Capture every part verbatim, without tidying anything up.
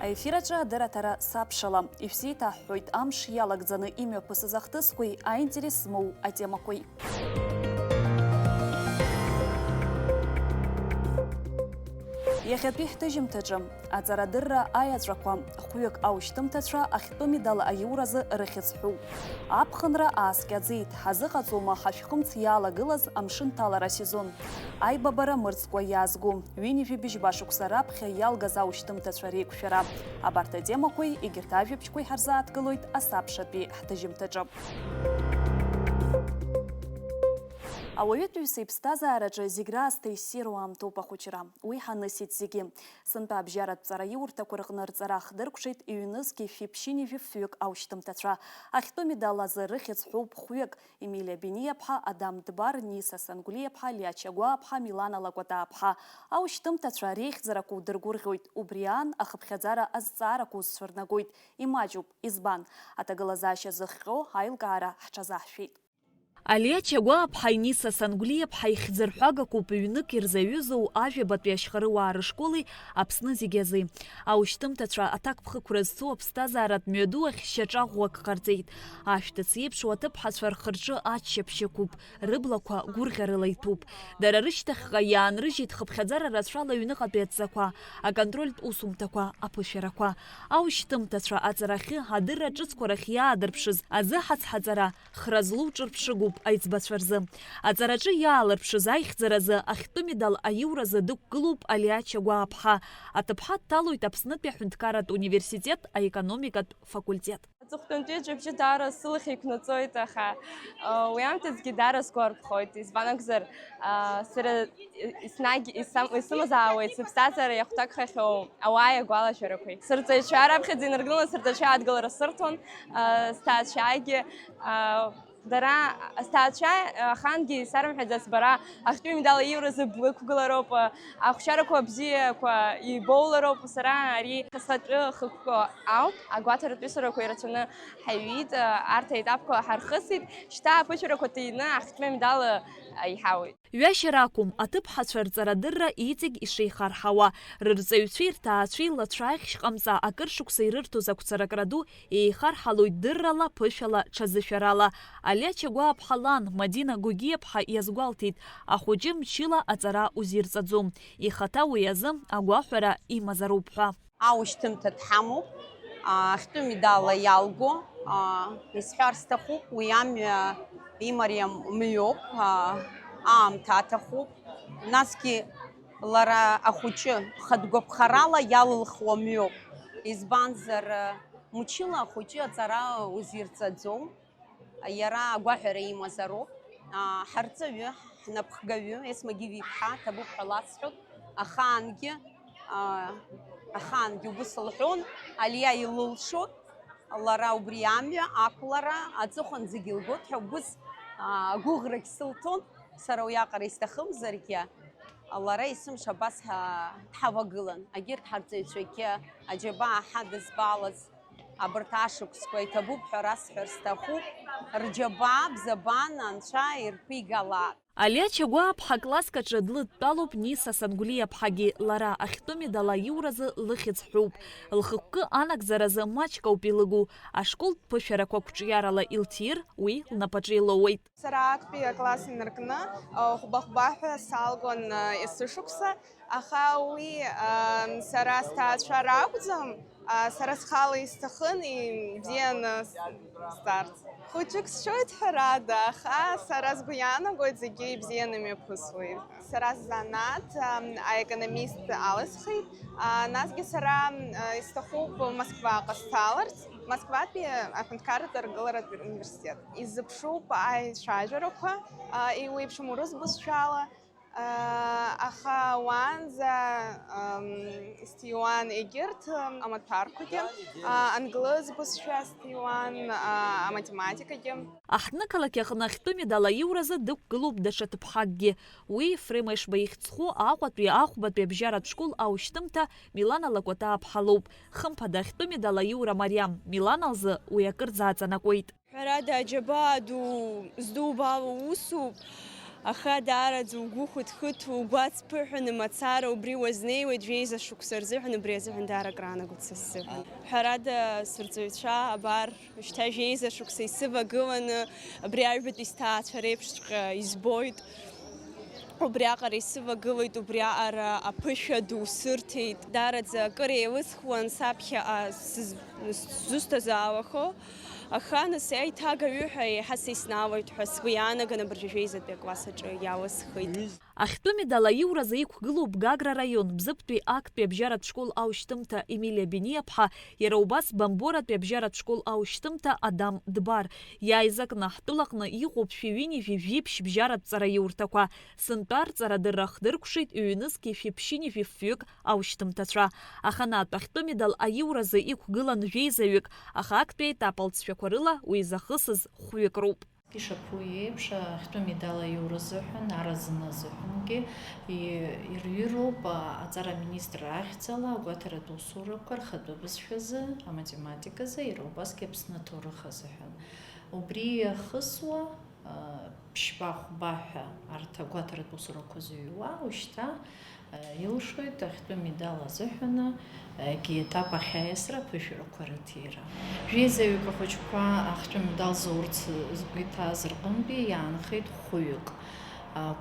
Аефир аҿы адырраҭара сабшала. Ишәзеиҭаҳҳәоит амш иалагӡаны имҩаԥысыз ахҭысқәеи аинтерес змоу атемақәеи. Иахьатәи ҳҭыжьымҭаҿы аҵарадырра аиаҵәақәа, хәҩык аушьҭымҭацәа ахьтәы медал аиуразы рыхьӡ ҳәоуп. Аԥхынра ааскьаӡеит, ҳазыҟаҵома ҳашәхымц иалагылаз амшынҭалара асезон? Аибабара мырӡкәа иаазго, ҩынҩажәи быжьба шықәса раԥхьа иалгаз аушьҭымҭацәа реиқәшәара. Абарҭ атемақәеи егьырҭ ажәабжьқәеи ҳарзааҭгылоит асабшатәи ҳҭыжьымҭаҿы. Ауаҩытәыҩса иԥсҭазаараҿы зегь раасҭа иссируа аамҭоуп ахәыҷра. Уи ҳанысит зегьы. Сынтәа абжьаратә ҵараиурҭақәа рҟны рҵара ахдыркәшеит ҩнызқьи шәи ԥшьынҩажәи фҩык аушьҭымҭацәа. Ахьтәы медал азы рыхьӡ ҳәоуп хәҩык, Емилиа Бениаԥҳа, Адам Дбар, Ниса Сангәлиаԥҳа, Лиа Чагәааԥҳа, Милана Лакәатааԥҳа. Аушьҭымҭацәа реихьӡарақәа удыргәырӷьоит, убри аан ахыԥхьаӡара азҵаарақәа узцәырнагоит, имаҷуп. Избан? Аҭагылазаашьа зыхҟьо аилкаара ҳҽазаҳшәеит. Алиа Чагәааԥҳаи Ниса Сангәлиаԥҳаи хьӡырҳәагақәоуп ҩнык ирзаҩызоу ажәабатәи ашьхарыуаа рышколи Аԥсны зегь азы. Аушьҭымҭацәа аҭакԥхықәра зцу аԥсҭазааратә мҩаду ахь шьаҿа ӷәӷәак ҟарҵеит. Ашәҭыц еиԥшу аҭыԥҳацәа рхы-рҿы аччаԥшь ықәуп, рыблақәа гәырӷьарыла иҭәуп. Дара рышьҭахьҟа иаанрыжьит хыԥхьаӡара рацәала аҩныҟатәи адҵақәа, аконтрольтә усумҭақәа, аԥышәарақәа. Аушьҭымҭацәа аҵарахьы, адырра ҿыцқәа рахь иаадырԥшыз азыҳацҳаҵара хра злоу ҿырԥшыгоуп аиҵбацәа рзы. Аҵараҿы иаалырԥшыз аихьӡаразы ахьтәы медал аиуразы дықәгылоуп Алиа Чагәааԥҳа. Аҭыԥҳа дҭалоит Аԥснытәи аҳәынҭқарратә университет аекономикатә факультет. Аҵыхәтәантәи аҿы абжьы даара сылахь еиқәнаҵоит, аха, а, уи аамҭазгьы даара сгәы арԥхоит, избан акәзар, а, сара еснагь исам-, исымазаауеит сыԥсҭазаара иахәҭакхахьоу ауаа иагәалашәарақәеи. Сырҵаҩцәа раԥхьаӡа инаркны сырҵаҩцәа адгылара сырҭон, а, сҭаацәагьы, а, Дара, сҭаацәа, ахангьы исарымҳәаӡац бара, ахьтәы медал аиуразы бықәгылароуп, ахәшьарақәа бзиақәа ибоулароуп, сара ари схатәы хықәкы ауп, агәаҭаратә ҩызарақәа ирацәаны ҳаҩит, арҭ аетапқәа ҳархысит, шьҭа аԥышәарақәа ҭины ахьтәы медал аиҳауеит. Ҩашьара ақәым, аҭыԥҳацәа рҵарадырра иҵегь ишеихарҳауа, рырҵаҩцәеи рҭаацәеи лацәааихьшь ҟамҵа акыр шықәса ирырҭоз ақәцаракра ду еихарҳалоит дыррала, ԥышәала, ҽазышәарала. Алиа Чагәааԥҳа лан, Мадина Гогиаԥҳа иазгәалҭеит, ахәыҷы мчыла аҵара узирҵаӡом, ихаҭа уи азы агәаҳәара имазароуп ҳәа. Аушьҭымҭа дҳамоуп, а, ахьтәы медал иалго, а, исҳәар сҭахуп, уи амҩа имариам мҩоуп, а, аамҭа аҭахуп, насгьы лара ахәыҷы хатә гәаԥхарала иалылхуа мҩоуп, избанзар, мчыла ахәыҷы аҵара узирҵаӡом. Иара агәаҳәара имазароуп. Ҳарҵаҩы, ҳнапхгаҩы Есма Гиви-иԥҳа, ҭабуп ҳәа ласҳәоит, ахаангьы, ахаангьы убыс лҳәон, Алиа илылшоит, лара убри амҩа ақәлара аҵыхәан зегьы лгоит ҳәа убыс агәыӷрагь сылҭон, сара уиаҟара исҭахымзаргьы, лара есымша абас ҳа-, дҳавагылан, егьырҭ ҳарҵаҩцәагьы аџьабаа ҳадызбалаз. Абарҭ ашықәсқәа иҭабуп ҳәа расҳәар сҭахуп, рџьабаа бзабан анцәа ирԥигалап. Алиа Чагәааԥҳа акласск аҿы длыдтәалоуп Ниса Сангәлиаԥҳагьы, лара ахьтәы медал аиуразы лыхьӡ ҳәоуп. Лхықәкы анагӡаразы маҷк ауп илыгу, ашколтә ԥышәарақәа қәҿиарала илҭир, уи лнапаҿы илоуеит. Сара актәи акласс инаркны, хәба-хәба ҳәа салгон есышықәса. Аха уи, ам, сара сҭаацәа ракәӡам, а, сара схала исҭахын ибзианы с-, сҵарц. Хәыҷык сшьоит, ҳәарада, аха сара сгәы иаанагоит, зегьы ибзианы имҩаԥысуеит. Сара сзанааҭ, ам, аекономист алысхит, а, насгьы сара, ам, а, исҭахуп Москваҟа сҭаларц, Москватәи аҳәынҭқарратә аргыларатә университет. Изыԥшуп аицәажәарақәа, а, еиуеиԥшым урыс бызшәала. Аха уаанӡа, ам, сҭиуан егьырҭ, ам, амаҭәарқәагьы, а, англыз бызшәа сҭиуан, а, аматематикагьы. Аҳҭнықалақь аҟны ахьтәы медал аиуразы дықәгылоуп даҽа ҭыԥҳакгьы. Уи Ефрем Ешба ихьӡ зху Аҟәатәи ахәбатәи абжьаратә школ аушьҭымҭа Милана Лакәатаа-ԥҳа лоуп. Хымԥада, ахьтәы медал аиура мариам Милана лзы уи акырӡа аҵанакуеит. Ҳәарада, аџьабаа ду здубало усуп. Аха даараӡа угәы хәыҭхәыҭуа, угәы ацԥыҳәаны мацара убри уазнеиуеит, жәеиза шықәса рзыҳәан, убри азыҳәан даара акраанагоит са сзыҳәан. Ҳәарада, сырҵаҩцәа, абар, шьҭа жәеиза шықәса исывагыланы, абри аҩбатәи сҭаацәа реиԥшҵәҟьа избоит. Убриаҟара исывагылеит, убриаҟара аԥышәа ду сырҭеит. Даараӡа акыр еилысхуан саԥхьаҟа сыз-, сзусҭазаалахо, аха нас аиҭагаҩы ҳәа еиҳа сеиснаалоит ҳәа сгәы иаанаган абыржәы жәеизатәи акласс аҿы иалысхит. Ахьтәы медал аиуразы иқәгылоуп Гагра раион Бзыԥтәи актәи абжьаратә школ аушьҭымҭа Емилиа Бениаԥҳа, иара убас Бамборатәи абжьаратә школ аушьҭымҭа Адам Дбар. Иааизакны ҳтәылаҟны иҟоуп шәи ҩынҩажәи жәиԥшь бжьаратә ҵараиурҭақәа. Сынтәа рҵарадырра ахдыркәшеит ҩнызқьи шәи ԥшьынҩажәи фҩык аушьҭымҭацәа. Аханатә ахьтәы медал аиуразы иқәгылан жәеизаҩык, аха актәи аетап алҵшәақәа рыла уи захысыз хәҩык роуп. Ишаԥу еиԥш, ахьтәы медал аиура азыҳәан, аразын азыҳәангьы и-, ирҩыроуп, а, аҵара аминистрра ахьӡала агәаҭаратә усурақәа рхатәы бызшәазы, аматематиказы, иара убасгьы Аԥсны аҭоурых азыҳәан. Убри иахысуа, а, ԥшьба-хәба ҳәа арҭ агәаҭаратә усурақәа зыҩуа, ушьҭа, а, илшоит ахьтәы медал азыҳәаны, егьи етап ахь аиасра аԥышәарақәа рыҭира. Жәеизаҩык ахәыҷқәа ахьтәы медал зоурц згәы иҭаз рҟынтәи иаанхеит хәҩык, а,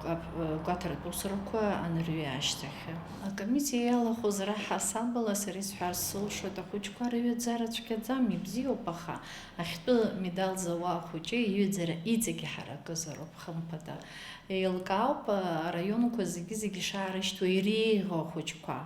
агәаҭаратә усурақәа анырҩы ашьҭахь. Акомиссиа иалахәыз раҳасабала сара исҳәарц сылшоит, ахәыҷқәа рыҩаӡара цәгьаӡам, ибзиоуп, аха ахьтәы медал зауа ахәыҷы иҩаӡара иҵегь иҳаракызароуп, хымԥада. Еилкаауп, араионқәа зегьы-зегьы шаарышьҭуа иреиӷьу ахәыҷқәа,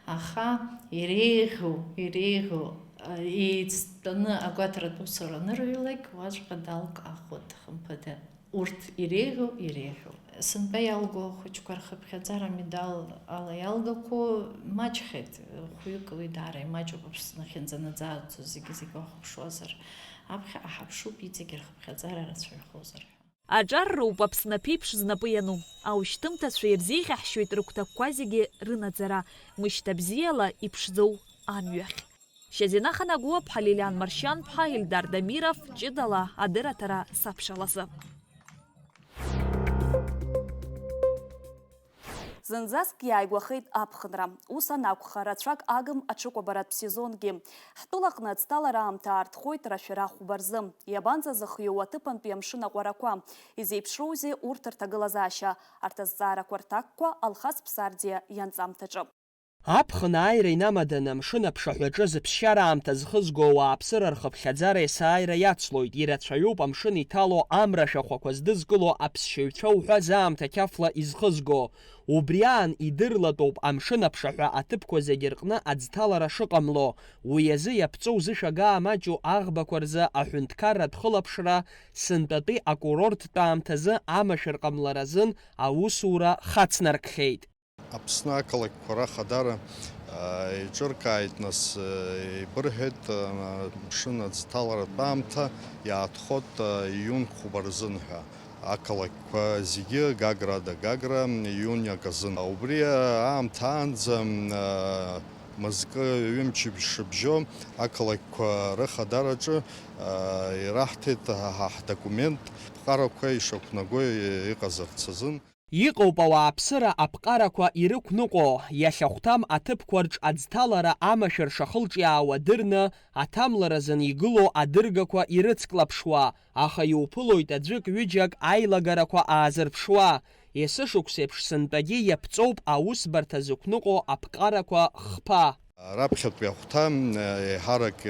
аха иреиӷьу, иреиӷьу, еицтәаны агәаҭаратә усура анырыҩлак, уаҵәҟьа далкаахоит, хымԥада. Урҭ иреиӷьу, иреиӷьу. Сынтәа иалго ахәыҷқәа рхыԥхьаӡара амедал ала иалгақәоу маҷхеит, хәҩык уи даара имаҷуп, Аԥсны ахьынӡанаӡааӡо зегьы-зегь уахәаԥшуазар, аԥхьаҟа ҳаԥшуп, иҵегьы рхыԥхьаӡара рацәаҩхозар ҳәа. Аҿар роуп Аԥсны аԥеиԥш знапы иану. Аушьҭымҭацәа ирзеиӷьаҳшьоит рыгәҭакқәа зегьы рынаӡара, мышьҭа бзиала иԥшӡоу амҩахь. Шьазина Ханагәыаԥҳа, Лилиан Маршьанԥҳа, Ильдар Дамиров, ҷыдала адырраҭара Саԥшалазы. Зынӡаск иааигәахеит аԥхынра. Ус анакәха, рацәак агым аҽыкәабаратә сезонгьы. Ҳтәылаҟны аӡҭалара аамҭа аартхоит рашәара хәба рзы. Иабанӡазыхиоу аҭыԥантәи амшын аҟәарақәа? Изеиԥшроузеи урҭ рҭагылазаашьа? Арҭ азҵаарақәа рҭакқәа Алхас Ԥсардиа ианҵамҭаҿы. Аԥхын ааира инамаданы амшын аԥшаҳәаҿы зыԥсшьара аамҭа зхызго ауааԥсыра рхыԥхьаӡара есааира иацлоит, ирацәаҩуп амшын иҭало амра ашәахәақәа здызкыло аԥсшьаҩцәа уҳәа заамҭа қьафла изхызго. Убри аан идырлатәуп амшын аԥшаҳәа аҭыԥқәа зегьы рҟны аӡҭалара шыҟамло, уи азы иаԥҵоу зышәага амаҷу аӷбақәа рзы аҳәынҭқарратә хылаԥшра сынтәатәи акурорттә аамҭазы амашәыр ҟамлара азын аусура хацнаркхьеит. Аԥсны ақалақьқәа рахадара, аа, еиҿыркааит, нас, еибырҳәеит, аа, мшын аӡҭаларатә аамҭа иаатхоит, аа, июнь хәба рзын ҳәа. Ақалақьқәа зегьы, Гагра ада Гагра, июнь аказын. Убри аамҭа аанӡа, аа, мызкы ҩымчыбжьа шыбжьо, ақалақьқәа рыхадараҿы, аа, ираҳҭеит ҳа ҳдокумент, ԥҟарақәа ишақәнаго иҟазарц азын. Иҟоуп ауааԥсыра аԥҟарақәа ирықәныҟәо, иахьахәҭам аҭыԥқәа рҿ аӡҭалара амашәыр шахылҿиаауа дырны, аҭамларазын игылоу адыргақәа ирыцклаԥшуа, аха иуԥылоит аӡәык-ҩыџьак аилагарақәа аазырԥшуа. Есышықәсеиԥш сынтәагьы иаԥҵоуп аусбарҭа зықәныҟәо аԥҟарақәа хԥа. Раԥхьатәи ахәҭа, еиҳарак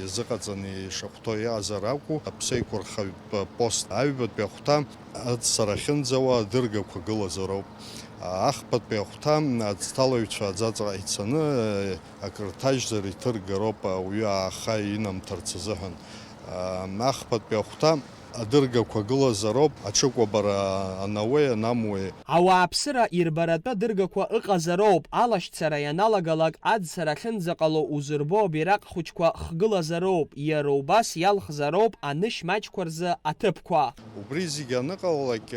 изыҟаҵаны ишахәҭоу иҟазар акәу, аԥсеиқәырхаҩтә пост. Аҩбатәи ахәҭа аццара ахьынӡауа адыргақәа гылазароуп. Ахԥатәи ахәҭа аӡҭалаҩцәа аӡаҵаҟа ицаны, акрырҭажьзар иҭыргароуп ауаҩы ааха инамҭарц азыҳәан. Ахԥатәи ахәҭа адыргақәа гылазароуп, аҽыкәабара анауеи анамуеи. Ауааԥсыра ирбаратәы адыргақәа ыҟазароуп, алашьцара ианалагалак, аӡсара ахьынӡаҟало узырбо абираҟ хәыҷқәа хгылазароуп, иара убас иалхзароуп анышә маҷқәа рзы аҭыԥқәа. Убри зегьы аныҟалалак,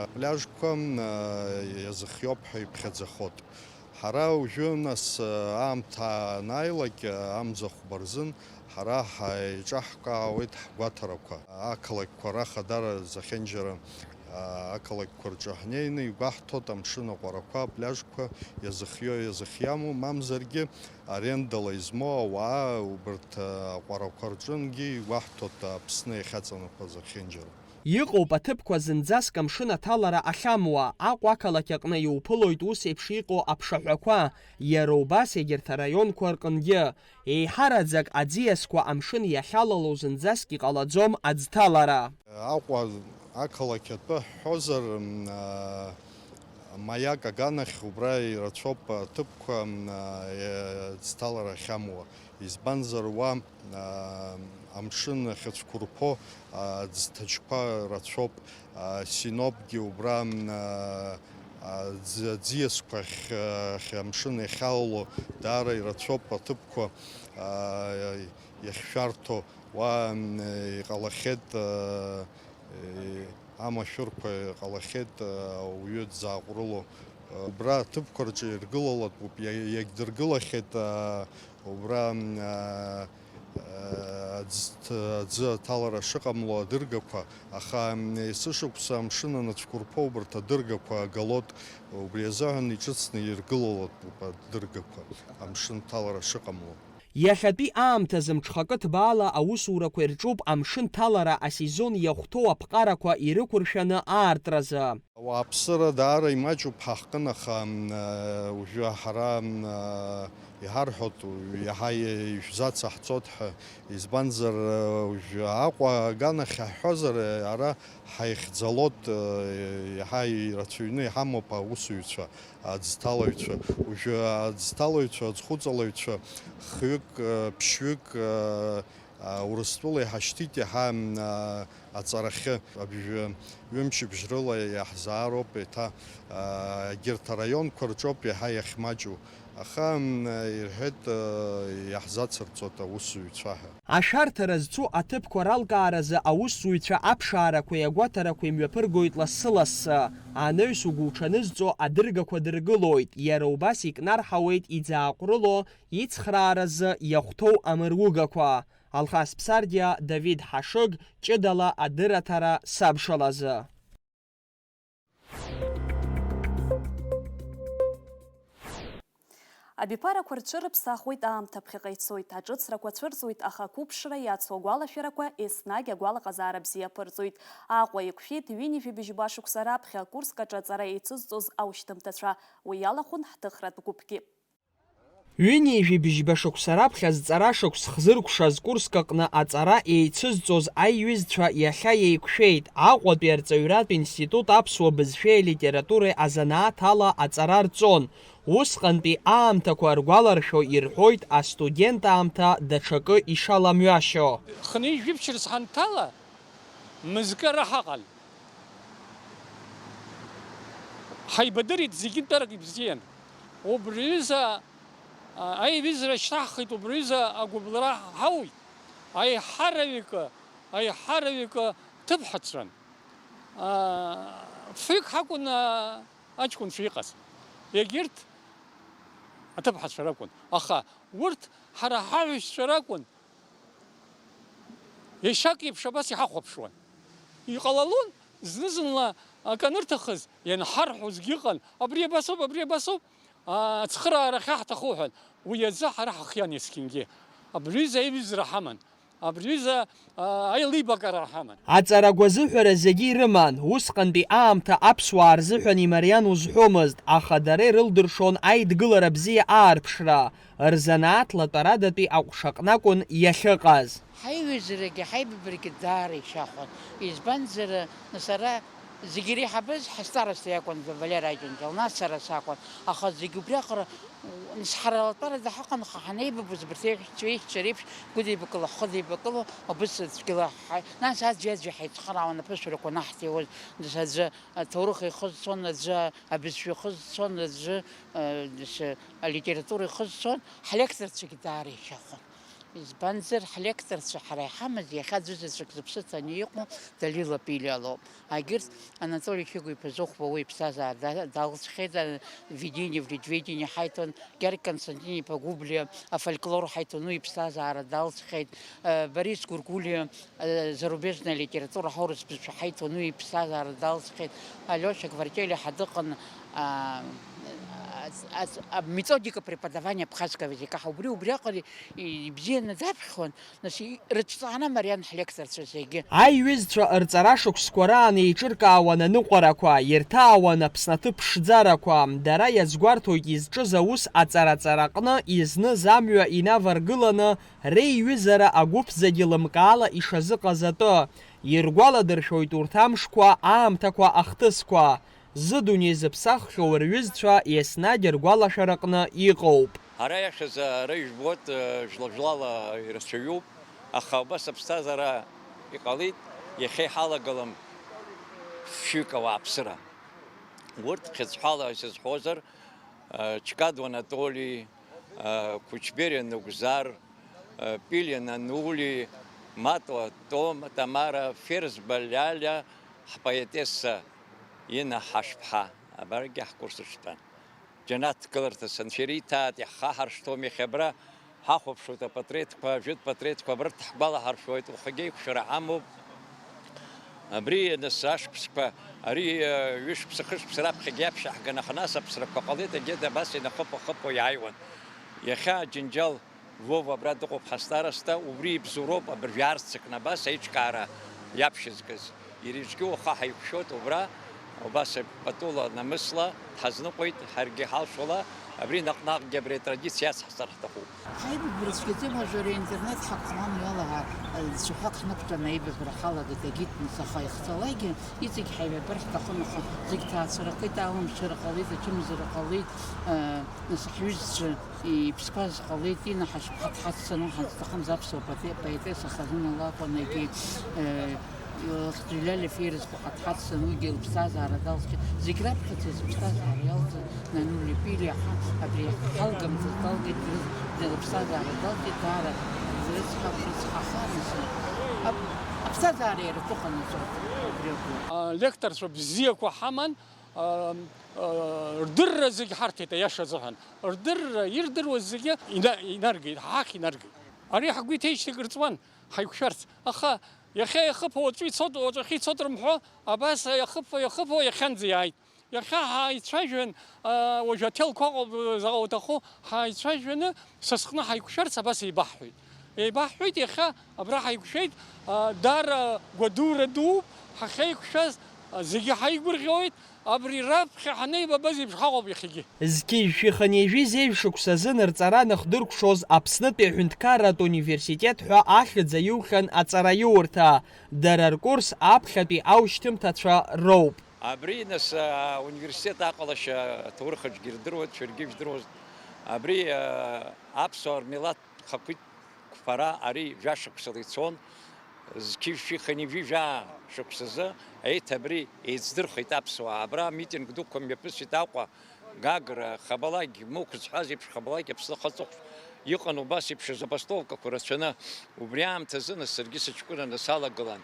апляжқәа иазыхиоуп ҳәа иԥхьаӡахоит. Ҳара уажәы, нас, аамҭа анааилак, амза хәба рзын, ҳара ҳаиҿаҳкаауеит ҳгәаҭарақәа, ақалақьқәа рахадара зехьынџьара, Ақалақьқәа рҿы ҳнеины игәаҳҭоит амшын аҟәарақәа, апляжқәа иазыхиоу, иазыхиаму, мамзаргьы арендала измоу ауаа убарҭ аҟәарақәа рҿынгьы игәаҳҭоит Аԥсны иахьаҵанакуаз ахьынџьара. Иҟоуп аҭыԥқәа зынӡаск амшын аҭалара ахьамуа, Аҟәа ақалақь аҟны иуԥылоит ус еиԥш иҟоу аԥшаҳәақәа, иара убас егьырҭ араионқәа рҟынгьы. Еиҳараӡак аӡиасқәа амшын иахьалало зынӡаск иҟалаӡом аӡҭалара. Аҟәа ақалақь атәы ҳҳәозар, м, а, Маиак аганахь убра ирацәоуп аҭыԥқәа, м, а, е-, ӡҭалара ахьамуа. Избанзар, уа, а, амшын ахьыцәқәырԥо, а, ӡҭачқәа рацәоуп. А, Синопгьы убра, м, а, а, ӡ-, аӡиасқәа ахь, ахь амшын иахьалало даара ирацәоуп аҭыԥқәа, а, иахьшәарҭоу. Уа, м, иҟалахьеит, а, е, амашәырқәа иҟалахьеит, а, ауаҩы дзааҟәрыло. Убра аҭыԥқәа рҿы иргылалатәуп, иа-, иагьдыргылахьеит, а, убра, м, а, а, аӡ-, аӡы аҭалара шыҟамло адыргақәа, аха, м, есышықәса амшын анацәқәырԥо убарҭ адыргақәа агалоит, убри азыҳәан иҿыцны иргылалатәуп адыргақәа, амшын ҭалара шыҟамло. Иахьатәи аамҭазы мҽхакы ҭбаала аусурақәа ирҿуп амшын ҭалара асезон иахәҭоу аԥҟарақәа ирықәыршәаны аартразы. Ауааԥсыра даара имаҷуп ҳа ҳҟын, аха, м, уажәы ҳара, м, иҳарҳәоит, иаҳа ишәзацаҳҵоит ҳәа, избанзар, уажәы Аҟәа аганахь ҳҳәозар, ара ҳаихьӡалоит, иаҳа ирацәаҩны иҳамоуп аусуҩцәа, аӡҭалаҩцәа. Уажәы аӡҭалаҩцәа, аӡхәыҵалаҩцәа хҩык, ԥшьҩык, Урыстәыла иҳашьҭит иаҳа, м, аҵарахьы. Абжәы ҩымчыбжь рыла иаҳзаароуп еиҭа, егьырҭ араионқәа рҿоуп иаҳа иахьмаҷу. Аха, м, ирҳәеит, иаҳзацырҵоит аусзуҩцәа ҳәа. Ашәарҭара зцу аҭыԥқәа ралкааразы аусзуҩцәа аԥшаарақәеи агәаҭарақәеи мҩаԥыргоит лассы-лассы. Анаҩс угәуҽанызҵо адыргақәа дыргылоит, иара убас икнарҳауеит иӡааҟәрыло ицхрааразы иахәҭоу амыругақәа. Алхас Ԥсардиа, Давид Ҳашыг, ҷыдала адырраҭара сабшалазы. Абиԥарақәа рҽырыԥсахуеит, аамҭа ԥхьаҟа ицоит, аҿыцрақәа цәырҵуеит, аха ақәыԥшра иацу агәалашәарақәа еснагь агәалаҟазаара бзиа аԥырҵоит. Аҟәа еиқәшәеит ҩынҩажәи быжьба шықәса раԥхьа Курск аҿы аҵара еицызҵоз аушьҭымҭацәа. Уи иалахәын ҳҭыхратә гәыԥгьы. Ҩынҩажәи быжьба шықәса раԥхьа зҵара шықәс хзыркәшаз Курск аҟны аҵара еицызҵоз аиҩызцәа иахьа еиқәшәеит. Аҟәатәи арҵаҩратә институт аԥсуа бызшәеи алитературеи азанааҭ ала аҵара рҵон. Усҟантәи аамҭақәа ргәаларшәо ирҳәоит астудент аамҭа даҽакы ишаламҩашьо. Хынҩажәи жәибжь рзы ҳанҭала, мызкы ара ҳаҟан. Ҳаибадырит, зегьы нтәарак ибзиан. Убри аҩыза, а, аиҩызара шьҭаҳхит, убри аҩыза агәыбылра ҳауит. Аиҳараҩык, аиҳараҩык ҭыԥҳацәан. А, фҩык ҳакәын, а, аҷкәынцәа иҟаз. Егьырҭ аҭыԥҳацәа ракәын. Аха урҭ ҳара ҳаҳәшьцәа ракәын. Ешак еиԥш абас иҳахәаԥшуан. Иҟалалон, зны-зынла акы анырҭахыз, ианҳарҳәозгьы ыҟан, абри абасоуп, абри абасоуп, ацхыраара ахьаҳҭаху ҳәа. Уи азы ҳара ҳахиан есқьынгьы. Абри аҩыза аиҩызара ҳаман, абри аҩыза, а, аилибакара ҳаман. Аҵара агәазыҳәара зегьы ирыман, усҟантәи аамҭа аԥсуаа рзыҳәан имариан узҳәомызт, аха дара ирылдыршон аидгылара бзиа аарԥшра. Рзанааҭ латәарадатәи аҟәша аҟнакәын иахьыҟаз. Ҳаиҩызарагьы ҳаибабарагьы даара ишьахәын. Избанзар, сара зегьы иреиҳабыз ҳастароста иакәын, Валера Аџьынџьал, нас сара сакәын. Аха зегь убриаҟара, нас ҳара латәарада ҳаҟан, аха ҳанеибабоз абарҭ еиҳәшьцәа, еиҳәшьцәа реиԥш гәыдеибакыла, ҳхыдеибакыло, абыс цәгьала ҳаи-, нас аӡәи-аӡәи ҳаицхыраауан, аԥышәарақәа анаҳҭиуаз, нас аӡәы аҭоурых ихы зцон, аӡәы абызшәа ихы зцон, аӡәы, э, нас, алитература ихы зцон, ҳлекторцәагьы даара ишьахәын. Избанзар, ҳлекторцәа ҳара иҳамаз иахьа аӡәызаҵәык зыԥсы ҭаны иҟоу Далила Пилиа лоуп. Агьырҭ Анатоли Хьыгә-иԥа Зыхәба уи иԥсҭазаара да-, далҵхьеит, а, Ведение в литведении ҳаиҭон, Георги Константин-иԥа Гәыблиа афольклор ҳаиҭон, уи иԥсҭазаара далҵхьеит, а, Борис Гәыргәлиа, а, зарубежная литература ҳаурыс бызшәа ҳаиҭон, уи иԥсҭазаара далҵхьеит, Алиоша Гвартелиа ҳа дыҟан, а, а, а, методика преподавания абхазского языка ҳа убри, убриаҟара ибзианы даԥхьон. Нас, и-, рыҭҵаара мариан ҳлекторцәа зегьы. Аиҩызцәа рҵара шықәсқәа раан еиҿыркаауан аныҟәарақәа, ирҭаауан Аԥсны аҭыԥ ԥшӡарақәа, дара иазгәарҭоит изҿыз аус аҵара-ҵараҟны изныз амҩа инаваргыланы, реиҩызара агәыԥ зегьы лымкаала ишазыҟаз атәы. Иргәаладыршәоит урҭ амшқәа, аамҭақәа, ахҭысқәа. Зыдунеи зыԥсаххьоу рҩызцәа еснагь ргәалашәараҟны иҟоуп. Ара иашаз, ара ижәбоит, жәла-жәлала ирацәаҩуп, аха убас аԥсҭазаара иҟалеит, иахьа иҳалагалам фҩык ауааԥсыра. Урҭ хьыӡҳәала исызҳәозар, Чкадуа Анатоли, Кучбери Нугзар, Пилиа Нанули, Матуа Том-, Тамара, Ферзба Лиалиа, ҳпоетесса Инна Ҳашԥҳа, абаргьы ҳкурс аҿтәан. Џьанаҭ гыларҭас Анцәа ириҭааит, иаҳхаҳаршҭуам иахьа абра, ҳахәаԥшуеит апатреҭқәа, ажәытә патреҭқәа, абарҭ ҳгәалаҳаршәоит, уахагьы аиқәшәара ҳамоуп. Абри, нас, ашықәсқәа, ари, ҩышықәса, хышықәса раԥхьагьы иаԥшьаҳган, аха нас аԥсрақәа ҟалеит, егьи абас инахыԥо-хыԥо иааиуан. Иахьа Џьынџьал Вова абра дыҟоуп ҳастароста, убри ибзоуроуп абыржәы аарццакны абас аиҿкаара иаԥшьызгаз. Иара ицәгьоу уаха ҳаиқәшәоит убра, убас патула намысла дҳазныҟәеит, ҳаргьы ҳалшола, абри наҟ-наҟгьы абри атрадициа иацҳҵар ҳҭахуп. Ҳаибабара цәгьаӡам, уажәы ари аинтернет ҳақәхәман иалаҳа, цәаҳәак ҳнықәтәаны аибабара ҳалагеит, агитмас, аха ихҵалакгьы, иҵегь ҳаибабар ҳҭахын, аха зегь ҭаацәарақәеит, алымшара ҟалеит, ачымазара ҟалеит, нас ҳҩызцәа Иԥсқәаз ҟалеит, Инна Ҳашԥҳа дҳаццаны ҳазҭахымз аԥсуа поте-, поетесса хазына лакәын, егьи, э, Лхдрилиа Ферзба ҳа дҳаццан, уигьы лыԥсҭазаара далҵхьеит. Зегь раԥхьаӡа зыԥсҭазаара иалҵыз Нанули Пилиа ҳа абри ҳалгамҭа далгеит, дрыз-, лыԥсҭазаара далҵит, даара дрыцҳа-, дрыцҳахаанӡа. Ап-, аԥсҭазаара иара аҭыханаҵоит абри агәы. А, лекторцәа бзиақәа ҳаман, а, а, рдырра зегь ҳарҭеит, аиаша азыҳәан. Рдырра, ирдыруаз зегьы ина-, инаргеит, ҳахь инаргеит. Ари ҳгәы иҭеижьҭеи акыр ҵуан, ҳаиқәшәарц. Аха иахьа иахыԥо уаҵәы ицот, уаҵәахьы ицот рымҳәо, абас иахыԥо, иахыԥо, иахьанӡа иааит. Иахьа ҳааицәажәан, а, уажә аҭелқәа ыҟоуп, заҟа уҭаху, ҳааицәажәаны, са сҟны ҳаиқәшәарц абас еибаҳҳәеит. Еибаҳҳәеит, иахьа абра ҳаиқәшәеит, а, даара гәадура дууп, ҳахьеиқәшәаз, а, зегьы ҳаигәырӷьоит. Абри раԥхьа ҳанеибабаз еиԥш ҳаҟоуп иахьагьы. Зқьи жәшәи хынҩажәи зеижә шықәсазы нырҵара аныхдыркәшоз Аԥснытәи аҳәынҭқарратә университет ҳәа ахьӡ аиухьан аҵараиурҭа, дара ркурс аԥхьатәи аушьҭымҭацәа роуп. Абри, нас, а, университет аҟалашьа аҭоурых аҿгьы ирдыруеит, шәаргьы ижәдыруаз. Абри, а, аԥсуаа рмилаҭ хақәиҭ қәԥара ари жәашықәсала ицон, зқьи жәшәи хынҩажәи жәаа шықәсазы еиҭа абри еицдырхеит аԥсуаа. Абра амитинг дуқәа мҩаԥысит Аҟәа, Гагра, Хабалақь, Мықә зҳәаз еиԥш, Хабалақь Аԥсны ахаҵыхәтә иҟан убас еиԥш азабастовкақәа рацәаны. Убри аамҭазы, нас, саргьы сыҷкәынаны салагылан.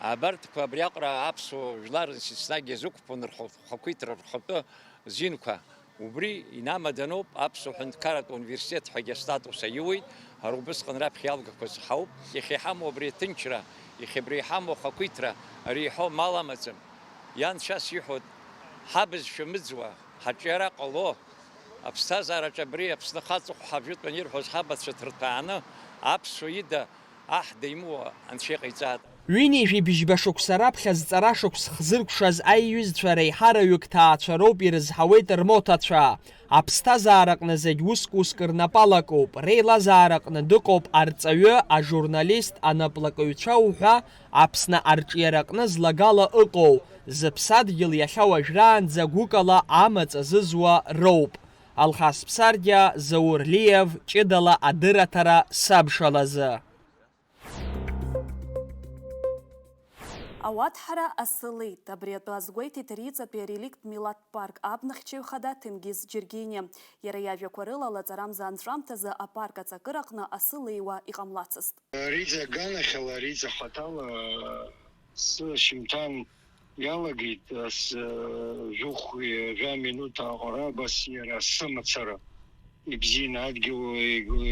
Абарҭқәа абриаҟара аԥсуа жәлар еснагь иазықәԥон рхы-, рхақәиҭра рхатәы зинқәа. Убри инамаданоуп аԥсуа ҳәынҭқарратә университет ҳәагьы астатус аиуеит, ара убысҟан раԥхьа иалгақәаз ҳауп. Иахьа иҳамоу абри аҭынчра, иахьа абри иҳамоу ахақәиҭра, ари иҳәо мал амаӡам. Ианшьас иҳәоит, ҳабызшәа мыӡуа, ҳаҿиара ҟало, аԥсҭазаараҿы абри Аԥсны хаҵахә ҳажәытәан ирҳәоз ҳабацәа ҭырҭәааны, аԥсуа ида, Аҳ деимуа Анцәа иҟаиҵааит. Ҩынҩажәи бжьба шықәса раԥхьа зҵара шықәс хзыркәшаз аиҩызцәа реиҳараҩык ҭаацәа роуп ирызҳауеит рмоҭацәа. Аԥсҭазаараҟны зегь уск-уск рнапы алакуп, реилазаараҟны дыҟоуп арҵаҩы, ажурналист, анаплакыҩцәа уҳәа, Аԥсны арҿиараҟны злагала ыҟоу, зыԥсадгьыл иахьа уажәраанӡа гәыкала амаҵ азызуа роуп. Алхас Ԥсардиа, Заур Лиев, ҷыдала адырраҭара сабшалазы. Ауаҭҳара асы леит. Абри атәы азгәеиҭеит Риҵатәи ареликттә милаҭтә парк абнахьчаҩ хада Ҭенгиз Џьергениа. Иара иажәақәа рыла, лаҵарамза анҵәамҭазы апарк аҵакыраҟны асы леиуа иҟамлацызт. Риҵа аганахьала, Риҵа хаҭала асы шьымҭан иалагеит, ас, жәохә жәа минуҭ аҟара, абас иара асы мацара. Ибзианы адгьыл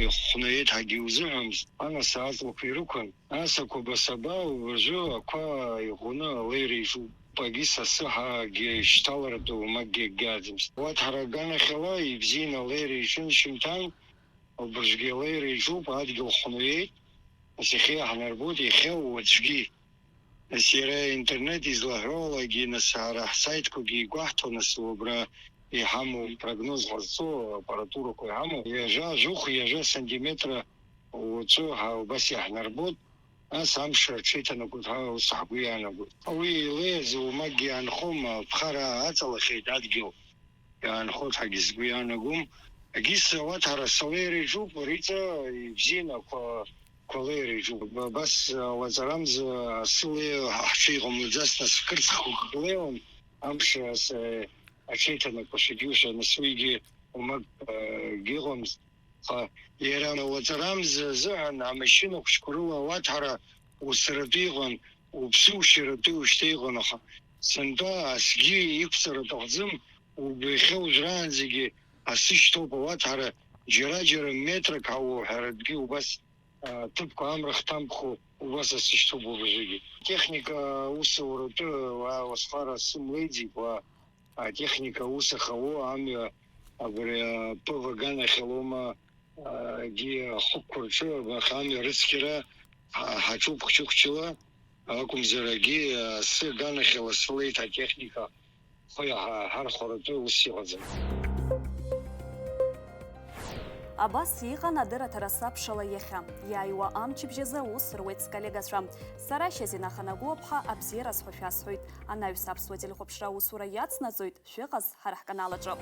ихәхәны еиҭагьы иузыҳәамызт, анасааҵлақәа ирықәын. Ас ақәаба саба убыржәы ақәа иӷәӷәаны алеира иҿуп. Пагис асы ҳагьы ишьҭаларатәы уамакгьы акгьы аӡамызт. Уаҭҳара аганахьала ибзианы алеира иҿын шьымҭан, убыржәгьы алеира иҿуп, адгьыл хәны иеит, нас иахьа иаҳнарбоит, иахьа уаҵәгьы. Нас иара интернет излаҳәо алагьы, нас ҳара ҳсаитқәагьы игәаҳҭо, нас убра иҳамоу, прогноз ҟазҵо апаратурақәа иҳамоу, ҩажәа жәохә, ҩажәа сантиметра уаҵәы ҳа убас иаҳнарбоит, нас амш аҽеиҭанакуеит ҳәа ус ҳгәы иаанагоит. Уи илеиз уамакгьы иаанхом, аԥхара аҵалахьеит адгьыл. Иаанхоит ҳәагьы сгәы иаанагом. Егьыс ауаҭәара салеира иҿуп, Риҵа ибзианы ақәа, қәа леира иҿуп. Абас, а, лаҵарамза асы леиуа ҳҽеиҟамлаӡац, нас кырцх леиуан, амш ас-, аҽеиҭанакуа шәагьушәа, нас уигьы уамак, а, гьыҟамызт. Аха иара лаҵарамза азыҳәан амашьына хәыҷқәа рыла ауаҭәара усаратәы иҟан, уԥсы ушьаратәы ушьҭа иҟан, аха сынтәа асгьы иқәҵара аҭахӡам, убри иахьа уажәраанӡагьы асы шьҭоуп ауаҭәара, џьара-џьара метрак ҳауа уҳәаратәгьы убас, а, ҭыԥқәа амра хҭамԥхо убас асы шьҭоуп уажәыгьы. Техника аусуратәы уа, уасҟара сымлеиӡеит, уа атехника аус ахауа амҩа абри, а, П В аганахьалоума, а, гьы ахықәқәа рҿы, абаха амҩа рыцқьара ҳа-, ҳаҿуп хәҷы-хәҷыла, акәымзар агьы, а, асы аганахьала сылеит атехника, хы иаҳа-, ҳархәаратәы ус иҟаӡам. Абас иҟан адырраҭара сабшала иахьа. Иааиуа амчыбжь азы аус руеит сколлегацәа. Сара Шьазина Ханагәыаԥҳа абзиара сҳәо шәасҳәоит. Анаҩс аԥсуа телехәаԥшра аусура иацнаҵоит. Шәыҟаз ҳара ҳканалаҿы.